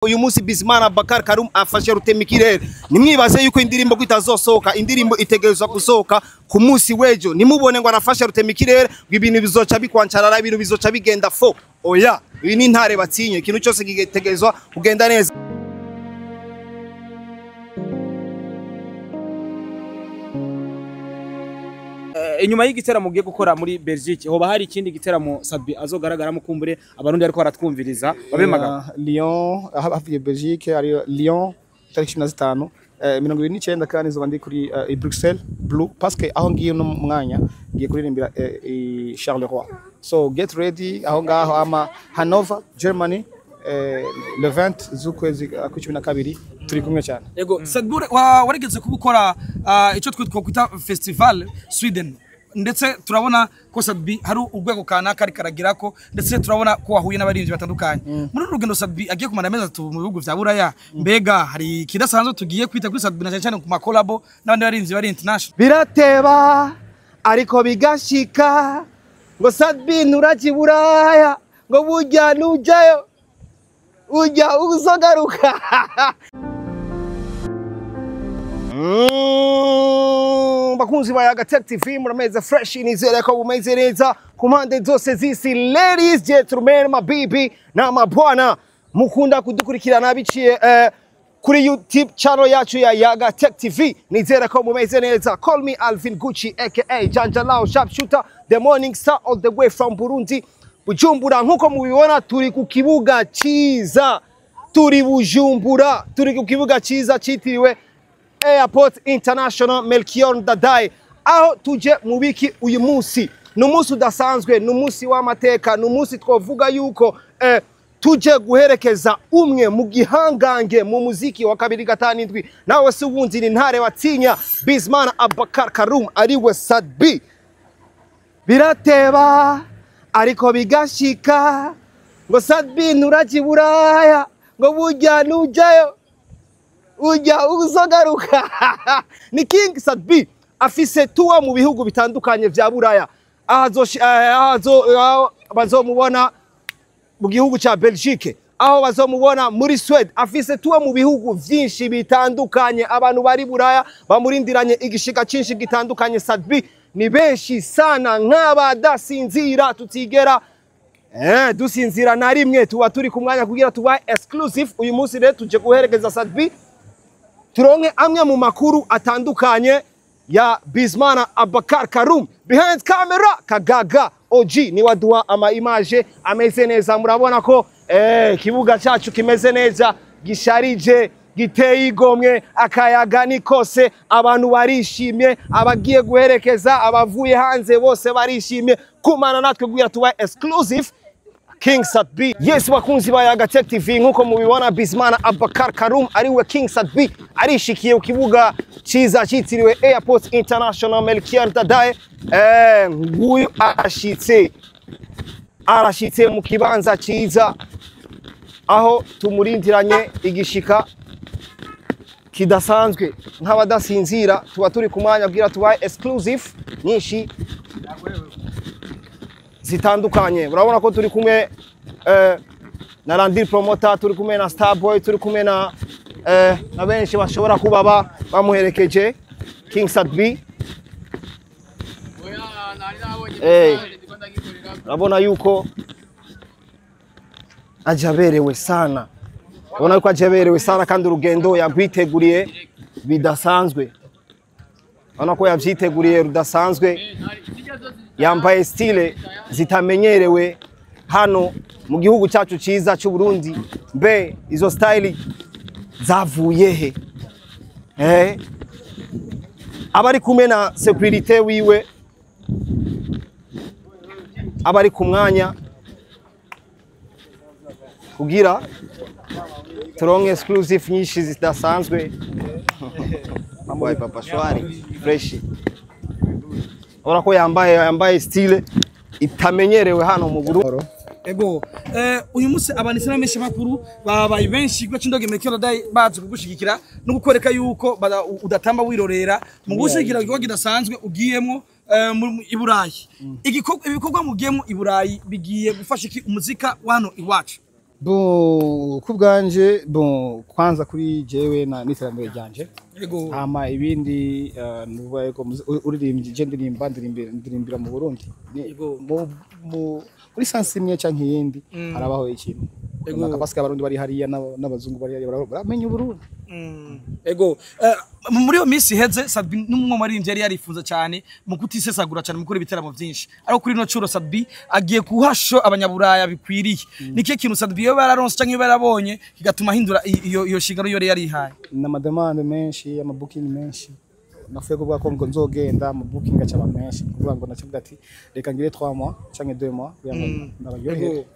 Uyu munsi Bizimana Abubakar Karume afashe rutemikirere. Nimwibaze yuko indirimbo ko itazosohoka, indirimbo itegerezwa gusohoka ku munsi w'ejo. Nimubone ngo arafashe rutemikirere ngo ibintu bizoca bikwancarara, ibintu bizoca bigenda fo. Oya, ibi ni intare batinye, ikintu cyose gitegerezwa kugenda neza. Inyuma y'igiteramo ugiye gukora muri Belgique, hoba hari ikindi giteramo Sat-B azogaragaramo? Kumbure abarundi ariko baratwumviriza babemaga. Lyon, hafi ya Belgique, ari Lyon tariki 15, 29, kandi nzoba ndi kuri i Bruxelles Blue, parce que aho ngiye no mwanya ngiye kuririmbira i Charleroi, so get ready aho ngaho. Ama Hanover, Germany, le 20 z'ukwezi kwa 12, turi kumwe cyane. Ego, Sat-B, warigeze kuba ukora icyo twe twakwita festival Sweden, ndetse turabona ko Sat-B hari urwego kanaka ariko aragira ko, ndetse turabona ko wahuye n'abaririmbyi batandukanye muri uru rugendo. Sat-B agiye kumara amezi 3 mu bihugu vya Buraya. Mbega hari ikidasanzwe tugiye kwita kuri Sat-B, na cyane cyane ku ma collabo n'abandi baririmbyi bari international? Birateba ariko bigashika, ngo Sat-B nturajya i Buraya, ngo burya nujyayo ujya uzogaruka. Bakunzi ba Yaga Tech TV, murameze fresh, nizere ko mumeze neza ku mpande zose z'isi. Ladies, gentlemen, mabibi na mabwana mukunda kudukurikirana biciye kuri YouTube channel yacu ya Yaga Tech TV, nizere ko mumeze neza. Call me Alvin Gucci aka Janjalao Sharpshooter, the morning star, all the way from Burundi, Bujumbura. Nkuko mubibona, turi ku kibuga ciza, turi Bujumbura, turi ku kibuga ciza citiriwe Airport International Melchior Ndadaye. Aho tuje mu biki uyu munsi? Ni umunsi udasanzwe, ni umunsi w'amateka, ni umunsi twavuga yuko tuje guherekeza umwe mu gihangange mu muziki wa 257, nawe si wundi, ni ntare watinya, Bizimana Abubakar Karume, ariwe Sat-B. Birateba ariko bigashika, ngo Sat-B nturajya i Buraya, ngo burya nujyayo ujya uzogaruka. Ni King Sat-B, afise tour mu bihugu bitandukanye vya Buraya, aho bazomubona mu gihugu ca Belgique, aho bazomubona muri Sweden. Afise tour mu bihugu vyinshi bitandukanye. Abantu bari Buraya bamurindiranye igishika cinshi gitandukanye. Sat-B ni benshi sana, nk'abadasinzira, tutigera dusinzira na rimwe, tuba turi ku mwanya kugira tubahe exclusive. Uyu munsi rero tuje guherekeza Sat-B, turonke amwe mu makuru atandukanye ya Bizimana Abubakar Karume. Behind camera, Kagaga OG ni waduha ama image ameze neza. Murabona ko kibuga cyacu kimeze neza, gisharije, giteye igomwe, akayaga ni kose, abantu barishimye, abagiye guherekeza, abavuye hanze, bose barishimye kumana natwe kugira tubahe exclusive King Sat-B. Yes, bakunzi ba Yaga Tech TV, nkuko mubibona, Bizimana Abubakar Karume ariwe King Sat-B arishikiye ku kibuga ciza citiriwe Airport International Melchior Ndadaye. Nguyu arashitse, arashitse mu kibanza ciza aho tumurindiranye igishika kidasanzwe. Nk'abadasinzira, tuba turi ku mwanya kugira tubahe exclusive nyinshi zitandukanye. Urabona ko turi kumwe na Landry Promoter, turi kumwe na Starboy, turi kumwe na benshi bashobora kuba bamuherekeje King Sat-B. Urabona yuko aje aberewe sana, urabona yuko aje aberewe sana, kandi urugendo yagwiteguriye bidasanzwe. Urabona ko yavyiteguriye rudasanzwe, yambaye style zitamenyerewe hano mu gihugu cyacu cyiza cy'u Burundi. Mbe izo style zavuye he? Abari kumwe na security wiwe, abari ku mwanya kugira turonke exclusive nyinshi zidasanzwe. Mambo papa shwari, fresh. Urabona ko yambaye style itamenyerewe hano mu Burundi. Ego, uyu munsi abantu benshi makuru babaye benshi kuko Cindoge Melchior Ndadaye baje kugushigikira no gukwereka yuko udatamba wirorera mu gushigikira igikorwa kidasanzwe ugiyemo i Burayi. Igikorwa, ibikorwa mugiyemo i Burayi bigiye gufasha iki umuzika wano iwacu? Bon, ku bwanje, bon, kwanza kuri jewe na n'iterambere ryanje. Yego. Hama ibindi nuvuga yuko uririmbye, je ndirimba, ndirimbira mu Burundi. Yego. Muri sansi imwe canke iyindi harabaho ikintu. Yego. Runaka, parce que abarundi bari hariya n'abazungu bari hariya baramenya Uburundi. Ego, muri iyo minsi iheze Sat-B n'umwe mu baririmbyi yari yarifuza cyane mu kutisesagura cyane mu gukora ibiteramo byinshi, ariko kuri ino curo Sat-B agiye kuhasho abanyaburaya bikwiriye. Ni kihe kintu Sat-B yoba yararonse canke yoba yarabonye kigatuma ahindura iyo shingano yari yarihaye? N'amademande menshi, amabooking menshi. Nafuye kuvuga ko ngo nzogenda, amabooking acaba menshi, kuvuga ngo nacavuga ati reka ngire 3 mois canke 2 mois kugira ngo ndabaryohere.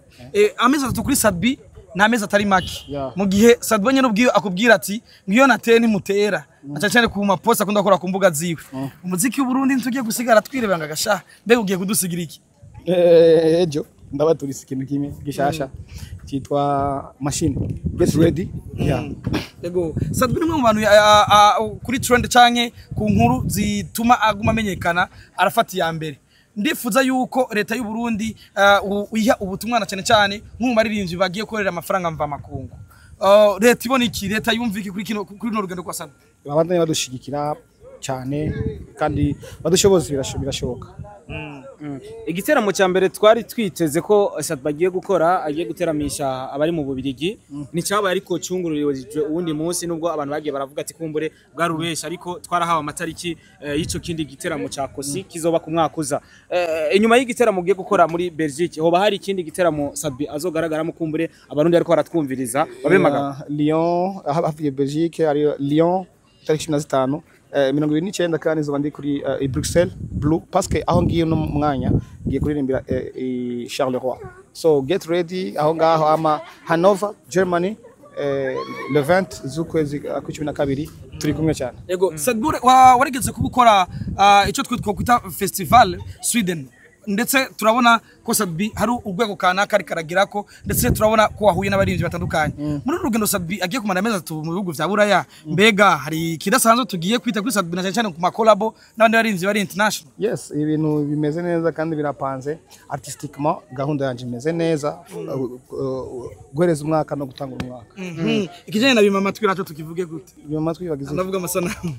Amezi 3 kuri Sat-B ni amezi atari make. Yeah. Mu gihe Sat-B nyene ubwiwe akubwira ati ngiyo nateye ntimutera, aca cyane ku mapost akunda gukora ku mbuga ziwe. Umuziki w'Uburundi ntitugiye gusigara twirebanga agashaha, mbega ugiye kudusigira iki? Ejo ndabaturise ikintu kimwe gishasha cyitwa machine, get ready, yeah. Ego, Sat-B ni umwe mu bantu kuri trend canke ku nkuru zituma aguma amenyekana arafata iya mbere. Ndifuza yuko leta y'u Burundi uyiha ubutumwa na cyane cyane nk'umu baririmbyi bagiye korera amafaranga mva makungu. Leta ibona iki, leta yumva iki kuri kino, kuri runo rugendo kwa Sat-B? Babandanye badushigikira cyane kandi badushoboza, birashoboka. Igiteramo cya mbere twari twiteze ko Sat-B agiye gukora, agiye guteramisha abari mu Bubirigi, nticyabaye, ariko cyungururiwe uwundi munsi, nubwo abantu bagiye baravuga ati kumbure bwarubesha, ariko twarahawe amatariki y'ico kindi giteramo ca Kosi kizoba ku mwaka uza. Inyuma y'igiteramo ugiye gukora muri Belgique, hoba hari ikindi giteramo Sat-B azogaragaramo, kumbure abarundi ariko baratwumviriza babemaga? Lyon, hafi ya Belgique, ari Lyon tariki 15, 29, kandi nzoba ndi kuri i Bruxelles Blue, parce que aho ngiye no mwanya ngiye kuririmbira i Charleroi, so get ready aho ngaho. Ama Hanover, Germany, le 20 z'ukwezi kwa 12, turi kumwe cyane. Ego, Sat-B warigeze kuba ukora icyo twe twakwita festival Sweden, ndetse turabona ko Sat-B hari urwego kanaka ariko aragirako, ndetse turabona ko wahuye n'abaririmbyi batandukanye muri uru rugendo. Sat-B agiye kumara amezi 3 mu bihugu vya Buraya, mbega hari ikidasanzwe tugiye kwita kuri Sat-B na cyane cyane ku makolabo n'abandi baririmbyi bari international? Yes, ibintu bimeze neza kandi birapanze artistiquement, gahunda yanje imeze neza guhereza umwaka no gutanga umwaka. Ikijanye na bima amatwi nacyo tukivuge gute? Bima amatwi bagize? Ndavuga amasanamu.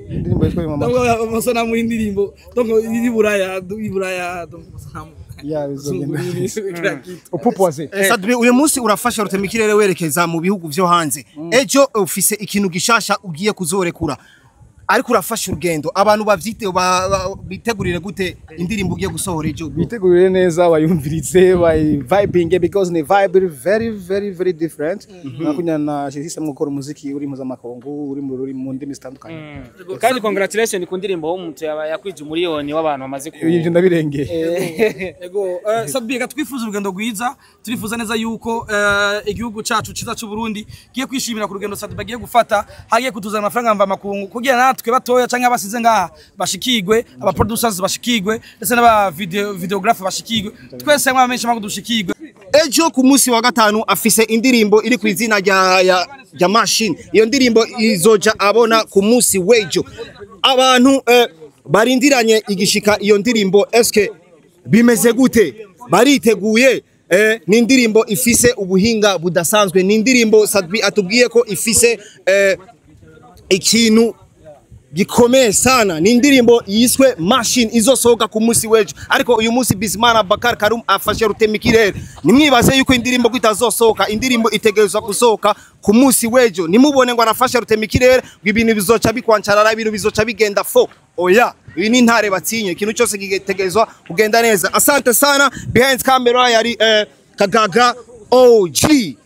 Indirimbo yitwa Bima amatwi. Ndavuga amasanamu y'indirimbo, donc y'Iburaya, y'Iburaya, donc amasanamu. Ya, bizogenda. Kila kitu. Upupwaze. Sat-B, uyu munsi urafasha rutemikirere werekeza mu bihugu vyo hanze. Ejo ufise ikintu gishasha ugiye kuzorekura, ariko urafasha urugendo, abantu bavyite bitegurire gute indirimbo ugiye gusohora ejo? Bitegurire neza, bayumviritse, bayi vibing, because ni vibe very very very different. Nakunya na system gukora umuziki uri mpuzamakungu, uri mu ndimi zitandukanye. Kandi congratulation ku ndirimbo w'umuntu yakwije umuriyoni w'abantu bamaze ku Ibyo ndabirengeye. Ego, Sat-B, reka twifuza urugendo rwiza. Turifuza neza yuko igihugu cacu ciza c'u Burundi giye kwishimira ku rugendo Sat-B agiye gufata, hagiye kutuzana amafaranga mva makungu kugira natwe batoya canke abasize ngaha bashikigwe, aba producers bashikigwe, ndetse n'aba videographer bashikigwe, twese hamwe abamenyesha makuru dushikigwe. Ejo ku munsi wa gatanu afise indirimbo iri ku izina rya machine. Iyo ndirimbo izoja abona ku munsi w'ejo. Abantu barindiranye igishika iyo ndirimbo, eske bimeze gute? Bariteguye? Ni indirimbo ifise ubuhinga budasanzwe, ni indirimbo Sat-B atubwiye ko ifise ikintu gikomeye sana. Ni indirimbo yiswe Machine, izosohoka ku munsi w'ejo. Ariko uyu munsi Bizimana Bakar Karum afashe rutemikirere. Nimwibaze yuko indirimbo ko itazosohoka, indirimbo itegerezwa gusohoka ku munsi w'ejo. Nimubone ngo arafashe rutemikirere ngo ibintu bizoca bikwancarara, ibintu bizoca bigenda fo. Oya, ibi ni intare batinye, ikintu cyose gitegerezwa kugenda neza. Asante sana. Behind camera yari Kagaga OG.